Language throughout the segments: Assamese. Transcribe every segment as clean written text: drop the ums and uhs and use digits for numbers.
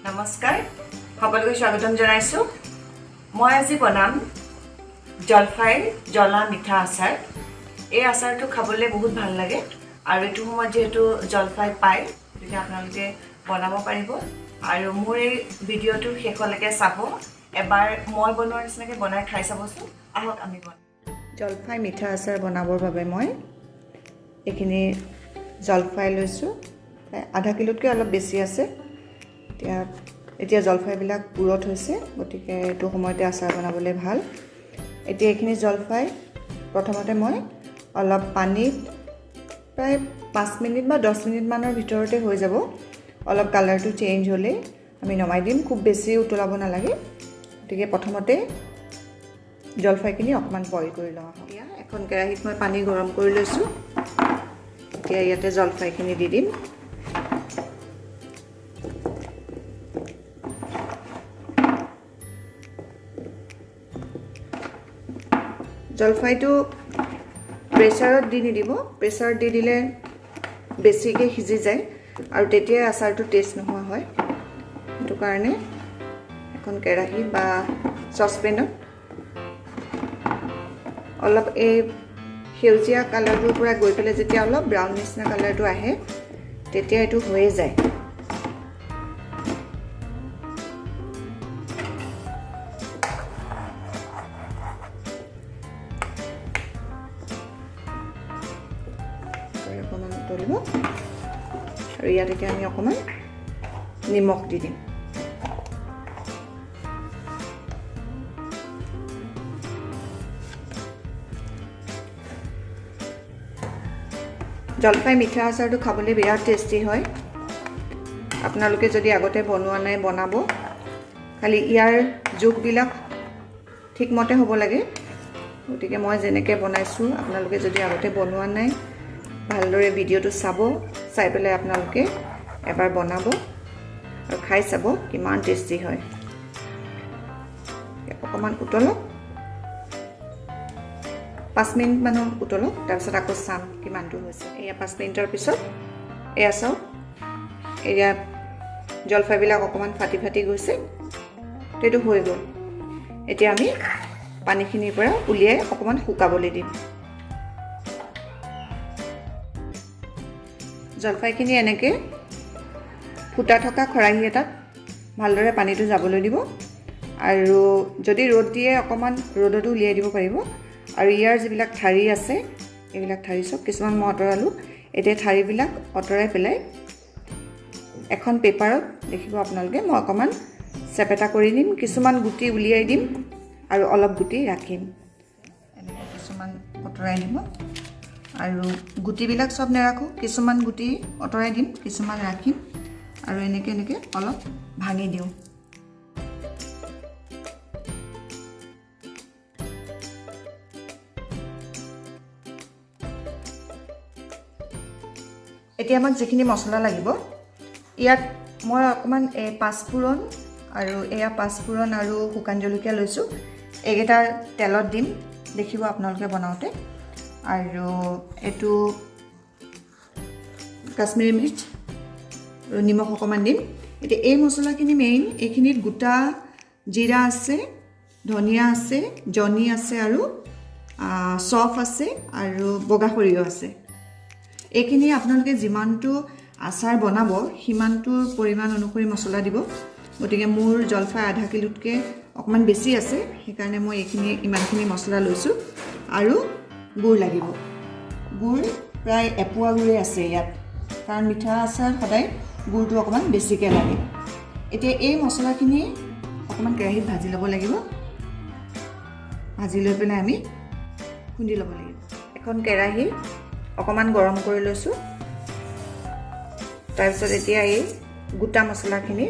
নমস্কাৰ, সকলোকে স্বাগতম জনাইছোঁ। মই আজি বনাম জলফাইৰ জ্বলা মিঠা আচাৰ। এই আচাৰটো খাবলৈ বহুত ভাল লাগে আৰু এইটো সময়ত যিহেতু জলফাই পায়, গতিকে আপোনালোকে বনাব পাৰিব। আৰু মোৰ এই ভিডিঅ'টো শেষলৈকে চাব, এবাৰ মই বনোৱাৰ নিচিনাকৈ বনাই খাই চাবচোন। আহক, আমি বনাম। জলফাই মিঠা আচাৰ বনাবৰ বাবে মই এইখিনি জলফাই লৈছোঁ, প্ৰায় আধা কিলোতকৈ অলপ বেছি আছে। এতিয়া জলফাইবিলাক পুৰঠ হৈছে, গতিকে এইটো সময়তে আচাৰ বনাবলৈ ভাল। এতিয়া এইখিনি জলফাই প্ৰথমতে মই অলপ পানীত প্ৰায় 5 মিনিট বা 10 মিনিটমানৰ ভিতৰতে হৈ যাব। অলপ কালাৰটো চেঞ্জ হ'লেই আমি নমাই দিম, খুব বেছি উতলাব নালাগে। গতিকে প্ৰথমতে জলফাইখিনি অকণমান বইল কৰি লওঁ আহক। এতিয়া এখন কেৰাহীত মই পানী গৰম কৰি লৈছোঁ। এতিয়া ইয়াতে জলফাইখিনি দি দিম। জলফাইটো প্ৰেছাৰত দি নিদিব। প্ৰেছাৰত দি দিলে বেছিকৈ সিজি যায় আৰু তেতিয়াই আচাৰটো টেষ্ট নোহোৱা হয়। সেইটো কাৰণে এখন কেৰাহী বা চচপেনত অলপ এই সেউজীয়া কালাৰটোৰ পৰা গৈ পেলাই যেতিয়া অলপ ব্ৰাউন নিচিনা কালাৰটো আহে, তেতিয়া এইটো হৈয়ে যায়। অকণমান উতলিব আৰু ইয়াত এতিয়া আমি অকণমান নিমখ দি দিম। জলফাই মিঠা আচাৰটো খাবলৈ বিৰাট টেষ্টি হয়। আপোনালোকে যদি আগতে বনোৱা নাই, বনাব। খালি ইয়াৰ জোখবিলাক ঠিকমতে হ'ব লাগে। গতিকে মই যেনেকৈ বনাইছোঁ, আপোনালোকে যদি আগতে বনোৱা নাই, ভালদৰে ভিডিঅ'টো চাব। চাই পেলাই আপোনালোকে এবাৰ বনাব আৰু খাই চাব কিমান টেষ্টি হয়। অকণমান উতলক, 5 মিনিটমানৰ উতলক, তাৰপিছত আকৌ চাম কিমানটো হৈছে। এয়া 5 মিনিটৰ পিছত এয়া চাওক, এয়া জলফাইবিলাক অকণমান ফাটি ফাটি গৈছে। এইটো হৈ গ'ল। এতিয়া আমি পানীখিনিৰ পৰা উলিয়াই অকণমান শুকাবলৈ দিম। জলফাইখিনি এনেকৈ ফুটা থকা খৰাহী এটাত ভালদৰে পানীটো যাবলৈ দিব আৰু যদি ৰ'দ দিয়ে, অকণমান ৰ'দতো উলিয়াই দিব পাৰিব। আৰু ইয়াৰ যিবিলাক ঠাৰি আছে, এইবিলাক ঠাৰি চব কিছুমান মই আঁতৰালোঁ। এতিয়া ঠাৰিবিলাক আঁতৰাই পেলাই এখন পেপাৰত দেখিব আপোনালোকে, মই অকণমান চেপেটা কৰি দিম। কিছুমান গুটি উলিয়াই দিম আৰু অলপ গুটি ৰাখিম। এনেকৈ কিছুমান আঁতৰাই দিব আৰু গুটিবিলাক চব নাৰাখোঁ। কিছুমান গুটি আঁতৰাই দিম, কিছুমান ৰাখিম আৰু এনেকৈ এনেকৈ অলপ ভাঙি দিওঁ। এতিয়া আমাক যিখিনি মছলা লাগিব, ইয়াত মই অকণমান এই পাঁচফোৰণ আৰু এয়া পাঁচফোৰণ আৰু শুকান জলকীয়া লৈছোঁ। এইকেইটা তেলত দিম, দেখিব আপোনালোকে বনাওঁতে। আৰু এইটো কাশ্মীৰী মিৰ্চ আৰু নিমখ অকণমান দিম। এতিয়া এই মছলাখিনি মেইন। এইখিনিত গোটা জিৰা আছে, ধনিয়া আছে, জনি আছে আৰু চফ আছে আৰু বগা সৰিয়হ আছে। এইখিনি আপোনালোকে যিমানটো আচাৰ বনাব, সিমানটোৰ পৰিমাণ অনুসৰি মছলা দিব। গতিকে মোৰ জলফাই আধা কিলোতকৈ অকণমান বেছি আছে, সেইকাৰণে মই এইখিনি ইমানখিনি মছলা লৈছোঁ। আৰু গুড় লাগিব। গুড় প্ৰায় এপোৱা গুড়েই আছে ইয়াত, কাৰণ মিঠা আচাৰ সদায় গুড়টো অকণমান বেছিকৈ লাগে। এতিয়া এই মছলাখিনি অকণমান কেৰাহীত ভাজি ল'ব লাগিব। ভাজি লৈ পেলাই আমি খুন্দি ল'ব লাগিব। এখন কেৰাহী অকণমান গৰম কৰি লৈছোঁ। তাৰপিছত এতিয়া এই গোটা মছলাখিনি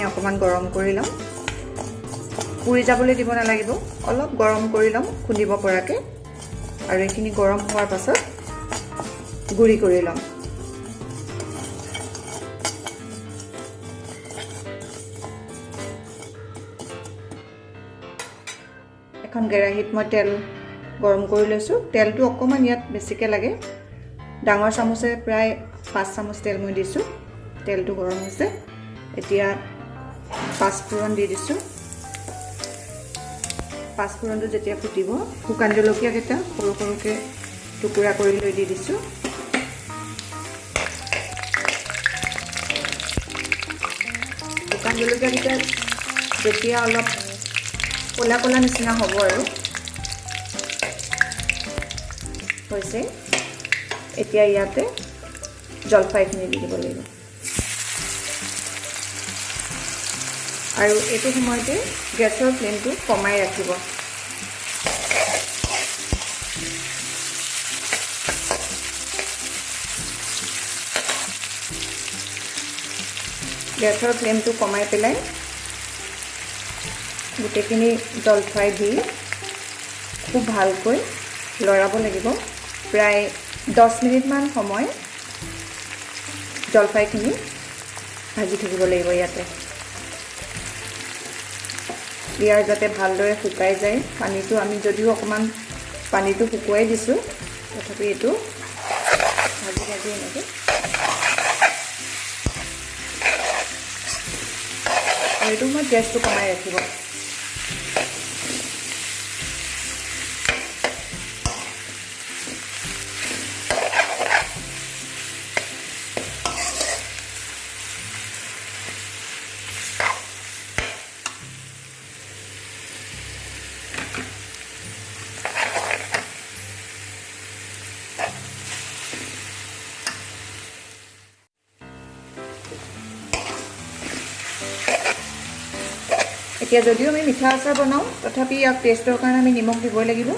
অকণমান গৰম কৰি ল'ম। পুৰি যাবলৈ দিব নালাগিব, অলপ গৰম কৰি ল'ম খুন্দিব পৰাকৈ। আৰু এইখিনি গৰম হোৱাৰ পাছত গুড়ি কৰি ল'ম। এখন কেৰাহীত মই তেল গৰম কৰি লৈছোঁ। তেলটো অকণমান ইয়াত বেছিকৈ লাগে। ডাঙৰ চামুচেৰে প্ৰায় 5 চামুচ তেল মই দিছোঁ। তেলটো গৰম হৈছে। এতিয়া পাঁচফোৰণ দি দিছোঁ। পাঁচফোৰণটো যেতিয়া ফুটিব, শুকান জলকীয়াকেইটা সৰু সৰুকৈ টুকুৰা কৰি লৈ দি দিছোঁ। শুকান জলকীয়াকেইটা যেতিয়া অলপ ক'লা ক'লা নিচিনা হ'ব আৰু হৈছে, এতিয়া ইয়াতে জলফাইখিনি দি দিব লাগিব। আৰু এইটো সময়তে গেছৰ ফ্লেমটো কমাই ৰাখিব। গেছৰ ফ্লেমটো কমাই পেলাই গোটেইখিনি জলফাই দি খুব ভালকৈ লৰাব লাগিব। প্ৰায় 10 মিনিটমান সময় জলফাইখিনি ভাজি থাকিব লাগিব ইয়াতে। ইয়াৰ যাতে ভালদৰে শুকাই যায় পানীটো, আমি যদিও অকণমান পানীটো শুকুৱাই দিছোঁ, তথাপি এইটো ভাজি ভাজি এনেকৈ। আৰু এইটো সময়ত গেছটো কমাই ৰাখিব। এতিয়া যদিও আমি মিঠা আচাৰ বনাওঁ, তথাপি ইয়াক টেষ্টৰ কাৰণে আমি নিমখ দিবই লাগিব।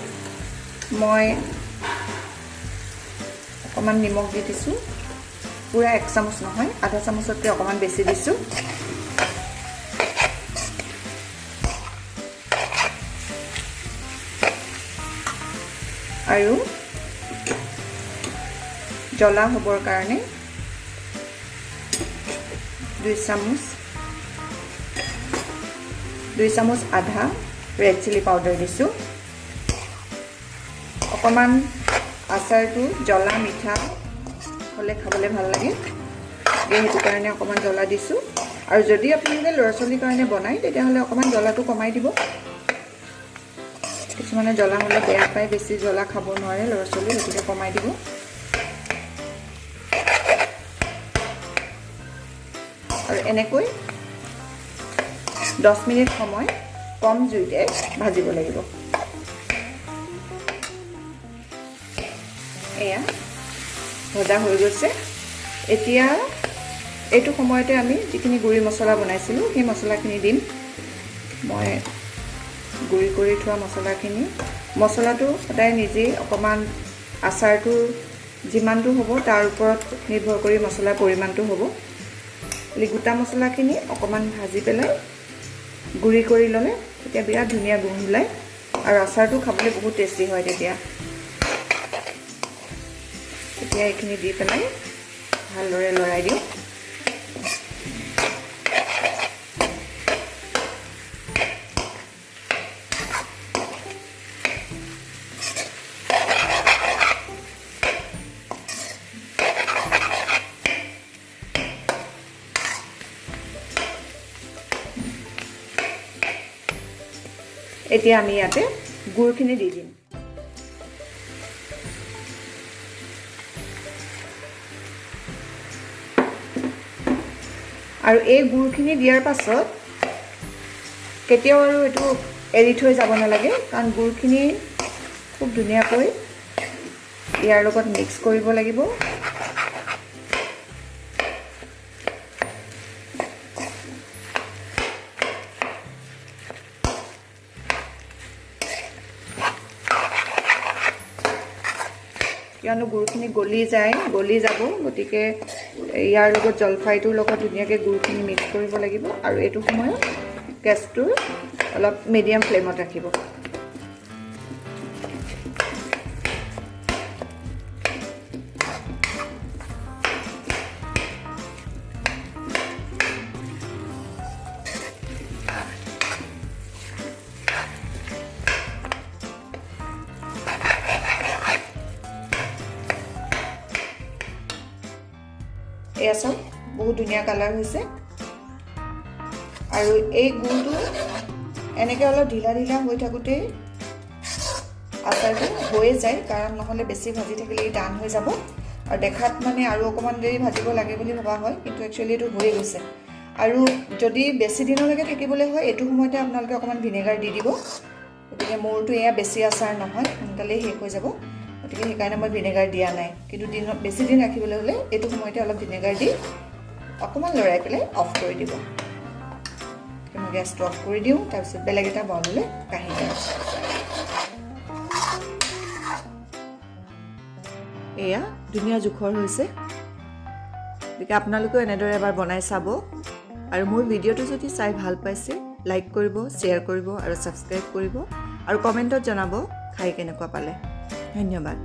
মই অকণমান নিমখ দি দিছোঁ, পূৰা 1 চামুচ নহয়, আধা চামুচতকৈ অকণমান বেছি দিছোঁ। আৰু জ্বলা হ'বৰ কাৰণে 2 চামুচ আধা ৰেড চিলি পাউডাৰ দিছোঁ। অকণমান আচাৰটো জ্বলা মিঠা হ'লে খাবলৈ ভাল লাগে, সেইটো কাৰণে অকণমান জ্বলা দিছোঁ। আৰু যদি আপোনালোকে ল'ৰা ছোৱালীৰ কাৰণে বনায়, তেতিয়াহ'লে অকণমান জ্বলাটো কমাই দিব। কিছুমানে জ্বলা হ'লে বেয়া পায়, বেছি জ্বলা খাব নোৱাৰে ল'ৰা ছোৱালী, গতিকে কমাই দিব। আৰু এনেকৈ 10 মিনিট সময় কম জুইতে ভাজিব লাগিব। এয়া ভজা হৈ গৈছে। এতিয়া এইটো সময়তে আমি যিখিনি গুড়ি মছলা বনাইছিলোঁ, সেই মছলাখিনি দিম। মই গুড়ি কৰি থোৱা মছলাখিনি, মছলাটো সদায় নিজেই অকণমান আচাৰটো যিমানটো হ'ব তাৰ ওপৰত নিৰ্ভৰ কৰি মছলাৰ পৰিমাণটো হ'ব। খালি গোটা মছলাখিনি অকণমান ভাজি পেলাই গুড়ি কৰি ল'লে তেতিয়া বিৰাট ধুনীয়া গোন্ধ ওলায় আৰু আচাৰটো খাবলৈ বহুত টেষ্টি হয় তেতিয়া। এতিয়া এইখিনি দি পেলাই ভালদৰে লৰাই দিওঁ। এতিয়া আমি ইয়াতে গুড়খিনি দি দিম। আৰু এই গুড়খিনি দিয়াৰ পাছত কেতিয়াও আৰু এইটো এৰি থৈ যাব নালাগে, কাৰণ গুড়খিনি খুব ধুনীয়াকৈ ইয়াৰ লগত মিক্স কৰিব লাগিব। কিয়নো গুড়খিনি গলি যাব, গতিকে ইয়াৰ লগত জলফাইটোৰ লগত ধুনীয়াকৈ গুড়খিনি মিক্স কৰিব লাগিব। আৰু এইটো সময়ত গেছটো অলপ মিডিয়াম ফ্লেমত ৰাখিব। এয়া চাওক, বহুত ধুনীয়া কালাৰ হৈছে। আৰু এই গুড়টো এনেকৈ অলপ ঢিলা ঢিলা হৈ থাকোঁতেই আচাৰটো হৈয়ে যায়, কাৰণ নহ'লে বেছি ভাজি থাকিলে ই টান হৈ যাব আৰু দেখাত মানে আৰু অকণমান দেৰি ভাজিব লাগে বুলি ভবা হয়, কিন্তু একচুৱেলি এইটো হৈয়ে গৈছে। আৰু যদি বেছি দিনলৈকে থাকিবলৈ হয়, এইটো সময়তে আপোনালোকে অকণমান ভিনেগাৰ দি দিব। গতিকে মোৰতো এয়া বেছি আচাৰ নহয়, সোনকালেই শেষ হৈ যাব, গতিকে সেইকাৰণে মই ভিনেগাৰ দিয়া নাই। কিন্তু দিনত বেছি দিন ৰাখিবলৈ হ'লে এইটো সময়তে অলপ ভিনেগাৰ দি অকণমান লৰাই পেলাই অফ কৰি দিব। মই গেছটো অফ কৰি দিওঁ, তাৰপিছত বেলেগ এটা বাউললৈ কাঢ়ি দিওঁ। এয়া ধুনীয়া জোখৰ হৈছে। গতিকে আপোনালোকেও এনেদৰে এবাৰ বনাই চাব। আৰু মোৰ ভিডিঅ'টো যদি চাই ভাল পাইছে, লাইক কৰিব, শ্বেয়াৰ কৰিব আৰু ছাবস্ক্ৰাইব কৰিব আৰু কমেণ্টত জনাব খাই কেনেকুৱা পালে। ধন্যবাদ।